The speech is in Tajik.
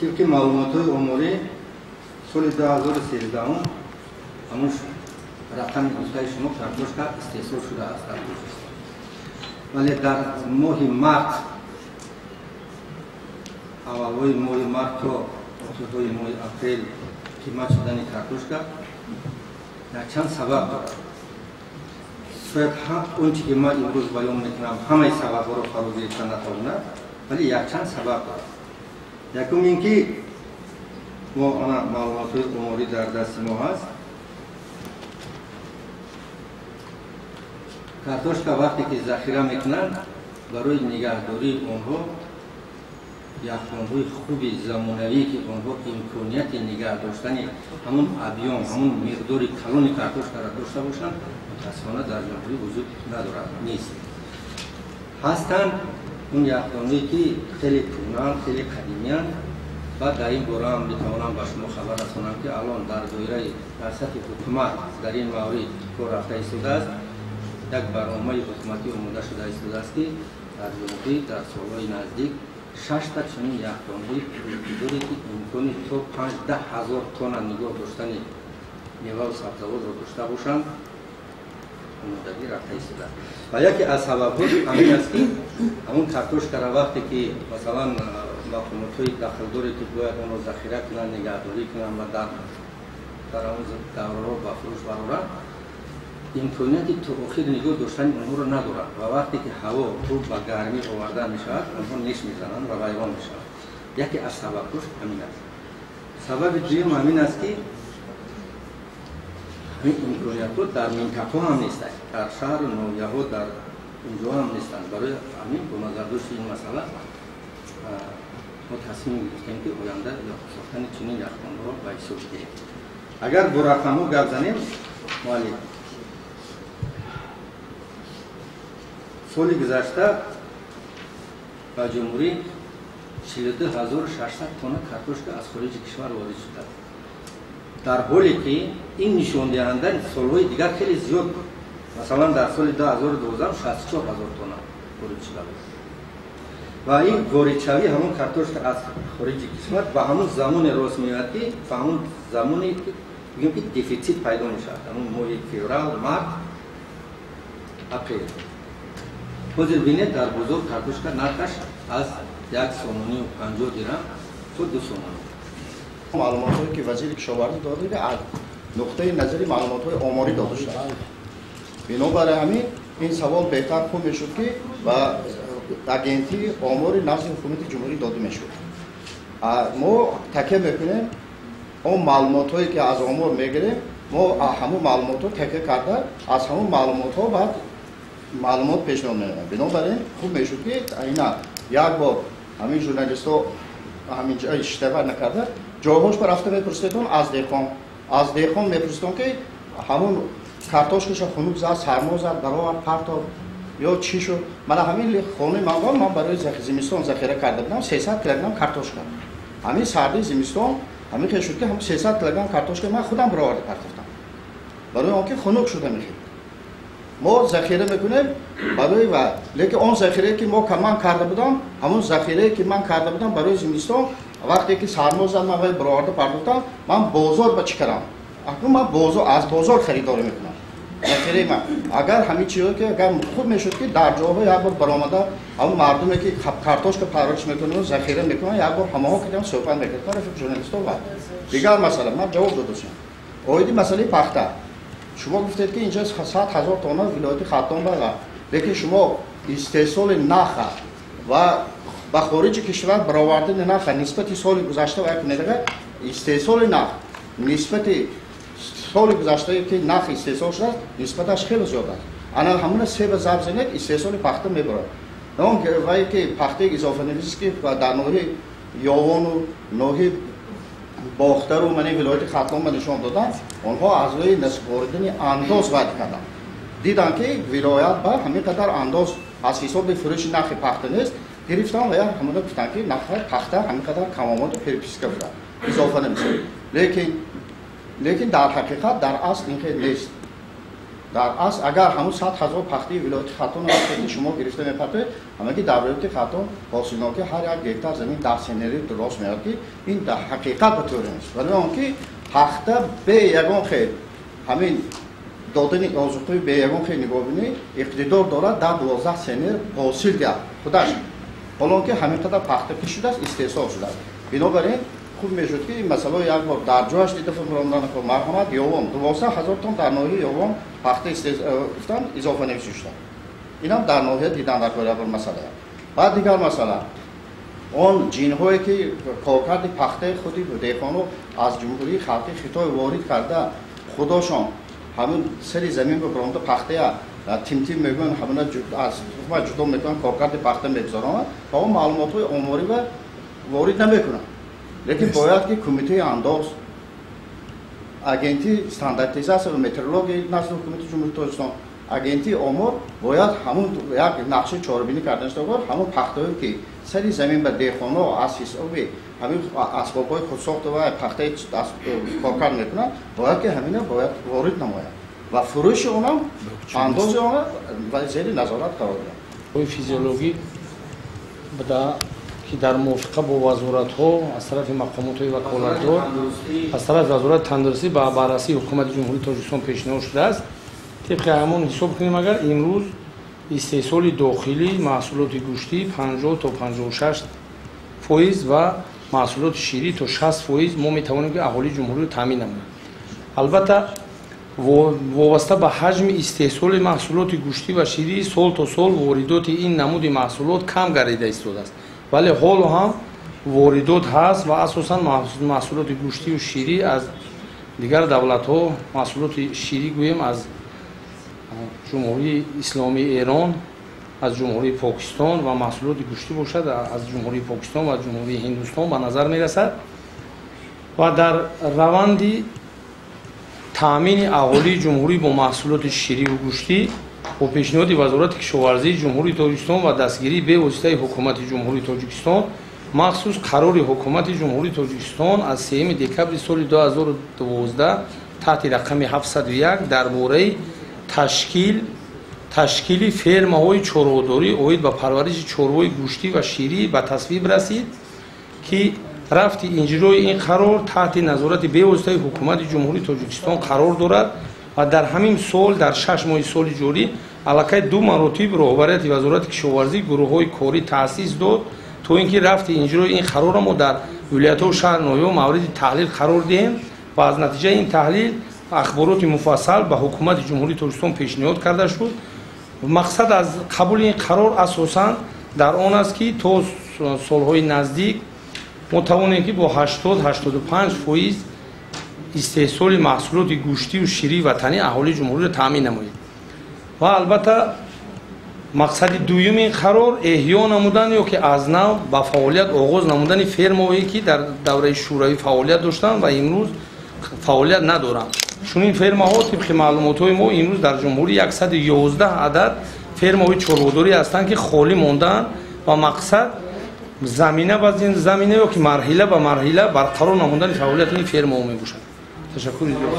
Тибқи маълумотҳои оморӣ соли 2013 ҳамун рақами гуфтаи шумо картошка истеҳсол шудааст дар Тоҷикистон. Вале дар моҳи март, аввалҳои моҳи март то охирҳои моҳи апрел қимат шудани картошка якчанд сабаб дорад. Шояд он чи ки ман имрӯз баён мекунам ҳамаи сабабҳоро фаро гирифта натавонад, вале якчанд сабаб дорад. Якум ин ки мо ана маълумотҳои оморӣ дар дасти мо ҳаст. Картошка вақте ки захира мекунанд, барои нигаҳдории онҳо яхдонҳои хуби замонавӣ, ки онҳо имконияти нигаҳ доштани ҳамун объём, ҳамун миқдори калони картошкаро дошта бошанд, мутаассифона дар ҷумҳурӣ вуҷуд надорад, нест. Ҳастанд он яхдонҳое ки хеле кӯҳнаанд, хеле қадимиянд ва дар ин бора ҳам метавонам ба шумо хабар расонам, ки алон дар доираи дар сатҳи ҳукумат дар ин маврид кор рафта истодааст. Як барномаи ҳукуматӣ омода шуда истодааст, ки дар ҷумҳурӣ дар солҳои наздик 6 чунин яхдонҳои пурдоре, ки имкони то 5-10 ҳазор тонна нигоҳ доштани меваву сабзавотро дошта бошанд, омодагӣ рафта истодааст. Ва яке аз сабабҳо ҳамин аст, ки ҳамун картошкаро вақте ки масалан мақомотҳои дахлдоре, ки бояд онро захира кунанд, нигаҳдорӣ кунанд ва дар ҳамун давраҳо ба фурӯш бароранд, имконияти то охир нигоҳ доштани онҳоро надоранд ва вақте ки ҳаво рӯ ба гармӣ оварда мешавад, онҳо неш мезананд ва вайрон мешаванд. Яке аз сабабҳош ҳамин аст. Сабаби дуюм ҳамин аст, ки ҳамин имкониятҳо дар минтақаҳо ҳам нестанд, дар шаҳру ноҳияҳо дар инҷо ҳам нестанд. Барои ҳамин бо назардошти ин масъала мо тасмим гирифтем, ки оянда сохтани чунин яхдонҳоро ба ҳисоб гирем. Агар бо рақамҳо гап занем, муаллим, соли гузашта ба ҷумҳурӣ 42600 тонна картошка аз хориҷи кишвар ворид шудааст, дар ҳоле ки ин нишондиҳанда солҳои дигар хеле зиёд буд. Масалан, дар соли 2012 64000 тонна ворид шуда буд ва ин воридшавии ҳамон картошка аз хориҷи кишвар ба ҳамон замоне рост меояд, ки ба ҳамон замоне бигӯем ки дефитсит пайдо мешавад, ҳамон моҳи феврал, март, апрел. Ҳозир бинед, дар бозор картошка нархаш аз 1 сомонию 50 дирам то 2 сомонӣ. Маълумотҳое ки вазири кишоварзӣ дода, аз нуқтаи назари маълумотҳои оморӣ дода шудааст. Бинобар ҳамин ин савол беҳтар хуб мешуд, ки ба агентии омори назди ҳукумати ҷумҳурӣ дода мешуд. Мо такя мекунем он маълумотҳое ки аз омор мегирем, мо ҳамун маълумотҳо такя карда, аз ҳамун маълумотҳо баъд маълумот пешниҳод менамоем. Бинобар ин хуб мешуд, ки ина як бор ҳамин журналистҳо ҳамин ҷо иштибоҳ накарда, ҷойҳош ба рафта мепурсидон аз деҳқон, аз деҳқон мепурсидон, ки ҳамун картошкаша хунук зад, сармо зад, баровард, партов ё чӣ шуд. Мана ҳамин хонаи ман ман барои зимистон захира карда будам 300 килограмм картошка. Ҳамин сарди зимистон ҳамин хел шуд, ки ҳамин 300 килограмм картошка ман худам бароварда партофтам, барои он ки хунук шуда мехел. Мо захира мекунем барои ва лекин он захирае ки мо ман карда будам, ҳамон захирае ки ман карда будам барои зимистон, вақте ки сармо зад, ман вай бароварда партофтам, ман бозор ба чӣ кардам? Акнун ман бозор аз бозор харидорӣ мекунам. Захираи ман агар ҳамин чизҳое ки агар хуб мешуд, ки дар ҷойҳо як бор баромада ҳамон мардуме ки картошка парвариш мекунанд, захира мекунанд, як бор ҳамаҳо кардам суҳбат мекардам, рафиқ журналистҳо. Ва дигар масъала ман ҷавоб додам. Оиди масъалаи пахта шумо гуфтед, ки инҷа 100 000 тонна вилояти Хатлон бара, лекин шумо истеҳсоли наха ва ба хориҷи кишвар баровардани наха нисбати соли гузашта ва кунед, агар истеҳсоли нах нисбати соли гузаштае ки нах истеҳсол шудааст, нисбаташ хеле зиёд аст. Ана ҳамуна се ба зарб занед, истеҳсоли пахта мебарад. Он вае ки пахтаи изофанависӣ ки дар ноҳияи Ёвону ноҳияи Бохтару мани вилояти Хатлон ба нишон доданд, онҳо аз рӯи насупоридани андоз ваъд карданд. Диданд, ки вилоят ба ҳамин қадар андоз аз ҳисоби фурӯши нархи пахта нест, гирифтан ва ҳамона гуфтанд, ки нархи пахта ҳамин қадар камомаду переписка буда, изофа намешавад. Лекин дар ҳақиқат, дар асл ин хел нест. Дар асл агар ҳамун 100 ҳазор пахтаи вилояти Хатлон вақте ки шумо гирифта мепартоед, ҳамаги дар вилояти Хатлон ҳосилнокӣ ҳар як гектар замин 10 центнери рост меояд, ки ин дар ҳақиқат ба тавре нест. Вале он ки пахта бе ягон хел ҳамин додани озуқаи бе ягон хел нигоҳбинӣ иқтидор дорад 10-12 центнер ҳосил диҳад худаш. Ҳоло он ки ҳамин қадар пахта ки шудааст, истеҳсол шудааст. Бинобар ин хуб мешуд ки ин масъаларо як бор дар ҷояш дида фурӯрондан. Марҳамат, Ёвон 12 ҳазор тонн дар ноҳияи Ёвон пахта гуфтан изофа нависӣ шуда. Инам дар ноҳия дидан дар кор як бор масъала. Баъд дигар масъала, он ҷинҳое ки коркарди пахтаи худи деҳқоно аз Ҷумҳурии Халқи Хитой ворид карда, худошон ҳамин сари замин ба баромада пахтая тимтим мегӯянд, ҳамина аз тухма ҷудо мекунанд, коркарди пахта мегузаронанд ва он маълумотҳои оморӣ ва ворид намекунанд. Лекин бояд ки кумитаи андоз, агентии стандартизатсия ва метрологияи назди ҳукумати Ҷумҳурии Тоҷикистон, агентии омор бояд ҳамун як нақшаи чорабинӣ кардан шуда, ҳамун пахтаҳое ки сари замин ба деҳқонҳо аз ҳисоби ҳамин асбобҳои худсохта ва пахтаи коркард мекунанд, бояд ки ҳамина бояд ворид намояд ва фурӯши онам андози она зери назорат қарор диҳад. Физиологӣ буда ки дар мувофиқа бо вазоратҳо аз тарафи мақомотҳои ваколатдор, аз тарафи Вазорати тандурустӣ ба баррасии Ҳукумати Ҷумҳурии Тоҷикистон пешниҳод шудааст. Тибқи ҳамон ҳисоб кунем, агар имрӯз истеҳсоли дохилӣ маҳсулоти гӯштӣ 50 то 56% ва маҳсулоти ширӣ то 60% мо метавонем ки аҳолии ҷумҳуриро таъмин намоем. Албатта, вобаста ба ҳаҷми истеҳсоли маҳсулоти гӯштӣ ва ширӣ сол то сол воридоти ин намуди маҳсулот кам гардида истодааст, вале ҳоло ҳам воридот ҳаст ва асосан маҳсулоти гӯштию ширӣ аз дигар давлатҳо, маҳсулоти ширӣ гӯем аз Ҷумҳурии Исломии Эрон, аз Ҷумҳурии Покистон ва маҳсулоти гӯштӣ бошад аз Ҷумҳурии Покистон ва Ҷумҳурии Ҳиндустон ба назар мерасад. Ва дар раванди таъмини аҳолии ҷумҳурӣ бо маҳсулоти ширию гӯштӣ бо пешниҳоди Вазорати кишоварзии Ҷумҳурии Тоҷикистон ва дастгирии бевоситаи Ҳукумати Ҷумҳурии Тоҷикистон, махсус қарори Ҳукумати Ҷумҳурии Тоҷикистон аз 3 декабри соли 2012 таҳти рақами 701 дар бораи ташкили фермаҳои чорводорӣ оид ба парвариши чорвои гӯштӣ ва ширӣ ба тасвиб расид, ки рафти иҷрои ин қарор таҳти назорати бевоситаи Ҳукумати Ҷумҳурии Тоҷикистон қарор дорад. Ва дар ҳамин сол, дар 6 моҳи соли ҷорӣ, аллакай 2 маротиб роҳбарияти Вазорати кишоварзӣ гурӯҳҳои корӣ таъсис дод, то ин ки рафти иҷрои ин қарорро мо дар вилоятҳо, шаҳр, ноҳияҳо мавриди таҳлил қарор диҳем ва аз натиҷаи ин таҳлил ахбороти муфассал ба Ҳукумати Ҷумҳурии Тоҷикистон пешниҳод карда шуд. Мақсад аз қабули ин қарор асосан дар он аст, ки то солҳои наздик мо тавонем ки бо 80-85% истеҳсоли маҳсулоти гӯштию ширии ватанӣ аҳолии ҷумҳуриро таъмин намоем. Ва албатта мақсади дуюми ин қарор эҳё намудан ё ки аз нав ба фаъолият оғоз намудани фермаҳое ки дар давраи шӯравӣ фаъолият доштанд ва имрӯз фаъолият надоранд. Чунин фермаҳо тибқи маълумотҳои мо имрӯз дар ҷумҳурӣ 111 адад фермаҳои чорводорӣ ҳастанд, ки холӣ мондаанд ва мақсад замина ба замина ё ки марҳила ба марҳила барқарор намудани фаъолияти ин фермаҳо мебошад. Ташаккури зиёд.